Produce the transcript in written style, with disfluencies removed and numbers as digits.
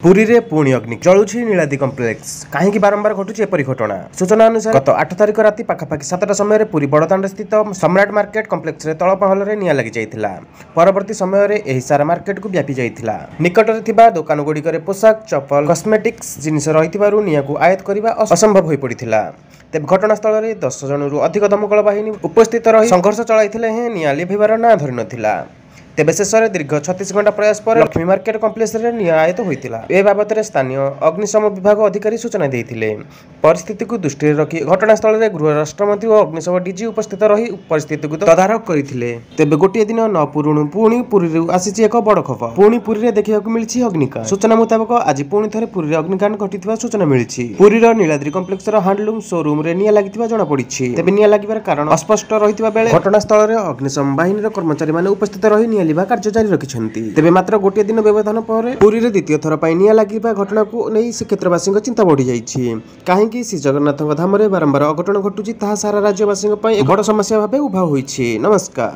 ପୁରୀରେ ପୁଣି ଅଗ୍ନି ଜଳୁଛି ନୀଳାଦ୍ରି କମ୍ପ୍ଲେକ୍ସ। କାହିଁକି ବାରମ୍ବାର ଘଟୁଛି ଏପରି ଘଟଣା? ସୂଚନା ଅନୁସାରେ, ଗତ 8 ତାରିଖ ରାତି ପାଖାପାଖି 7ଟା ସମୟରେ ପୁରୀ ବଡ଼ଦାଣ୍ଡ ସ୍ଥିତ ସମ୍ରାଟ ମାର୍କେଟ କମ୍ପ୍ଲେକ୍ସରେ ତଳ ମହଲରେ ନିଆଁ ଲାଗିଯାଇଥିଲା। ପରବର୍ତ୍ତୀ ସମୟରେ ଏହି ସାରା ମାର୍କେଟକୁ ବ୍ୟାପି ଯାଇଥିଲା। ନିକଟରେ ଥିବା ଦୋକାନଗୁଡ଼ିକରେ ପୋଷାକ, ଚପଲ, କସ୍ମେଟିକ୍ସ ଜିନିଷ ରହିଥିବାରୁ ନିଆଁକୁ ଆୟତ୍ତ କରିବା ଅସମ୍ଭବ ହୋଇପଡ଼ିଥିଲା। ତେବେ ଘଟଣାସ୍ଥଳରେ 10 ଜଣରୁ ଅଧିକ ଦମକଳ ବାହିନୀ ଉପସ୍ଥିତ ରହି ସଂଘର୍ଷ ଚଳାଇଥିଲେ ହେଁ ନିଆଁ ଲିଭିବାର ନାଁ ଧରିନଥିଲା। ତେବେ ଶେଷରେ ଦୀର୍ଘ 36 ଘଣ୍ଟା ପ୍ରୟାସ ପରେ ଲକ୍ଷ୍ମୀ ମାର୍କେଟ କମ୍ପ୍ଲେକ୍ସରେ ନିଆଁ ଆୟତ୍ତ ହୋଇଥିଲା। ଏ ବାବଦରେ ସ୍ଥାନୀୟ ଅଗ୍ନିଶମ ବିଭାଗ ଅଧିକାରୀ ସୂଚନା ଦେଇଥିଲେ। ପରିସ୍ଥିତିକୁ ଦୃଷ୍ଟିରେ ରଖି ଘଟଣାସ୍ଥଳରେ ଗୃହ ରାଷ୍ଟ୍ରମନ୍ତ୍ରୀ ଓ ଅଗ୍ନିଶମ ଡିଜି ଉପସ୍ଥିତ ରହି ପରିସ୍ଥିତିକୁ ତଦାରଖ କରିଥିଲେ। ତେବେ ଗୋଟିଏ ଦିନ ନ ପୁରୁଣୁ ପୁଣି ପୁରୀରୁ ଆସିଛି ଏକ ବଡ଼ ଖବର। ପୁଣି ପୁରୀରେ ଦେଖିବାକୁ ମିଳିଛି ଅଗ୍ନିକାଣ୍ଡ। ସୂଚନା ମୁତାବକ, ଆଜି ପୁଣି ଥରେ ପୁରୀରେ ଅଗ୍ନିକାଣ୍ଡ ଘଟିଥିବା ସୂଚନା ମିଳିଛି। ପୁରୀର ନୀଳାଦ୍ରି କମ୍ପ୍ଲେକ୍ସର ହ୍ୟାଣ୍ଡଲୁମ୍ ଶୋରୁମରେ ନିଆଁ ଲାଗିଥିବା ଜଣାପଡ଼ିଛି। ତେବେ ନିଆଁ ଲାଗିବାର କାରଣ ଅସ୍ପଷ୍ଟ ରହିଥିବା ବେଳେ ଘଟଣାସ୍ଥଳରେ ଅଗ୍ନିଶମ ବାହିନୀର କର୍ମଚାରୀମାନେ ଉପସ୍ଥିତ ରହି ନିଆଁ ଲିଭା କାର୍ଯ୍ୟ ଜାରି ରଖିଛନ୍ତି। ତେବେ ମାତ୍ର ଗୋଟିଏ ଦିନ ବ୍ୟବଧାନ ପରେ ପୁରୀରେ ଦ୍ୱିତୀୟ ଥର ପାଇଁ ନିଆଁ ଲାଗିବା ଘଟଣାକୁ ନେଇ ଶ୍ରୀକ୍ଷେତ୍ରବାସୀଙ୍କ ଚିନ୍ତା ବଢ଼ିଯାଇଛି। କାହିଁକି ଶ୍ରୀ ଜଗନ୍ନାଥଙ୍କ ଧାମରେ ବାରମ୍ବାର ଅଘଟଣ ଘଟୁଛି, ତାହା ସାରା ରାଜ୍ୟବାସୀଙ୍କ ପାଇଁ ଏକ ବଡ଼ ସମସ୍ୟା ଭାବେ ଉଭା ହୋଇଛି। ନମସ୍କାର।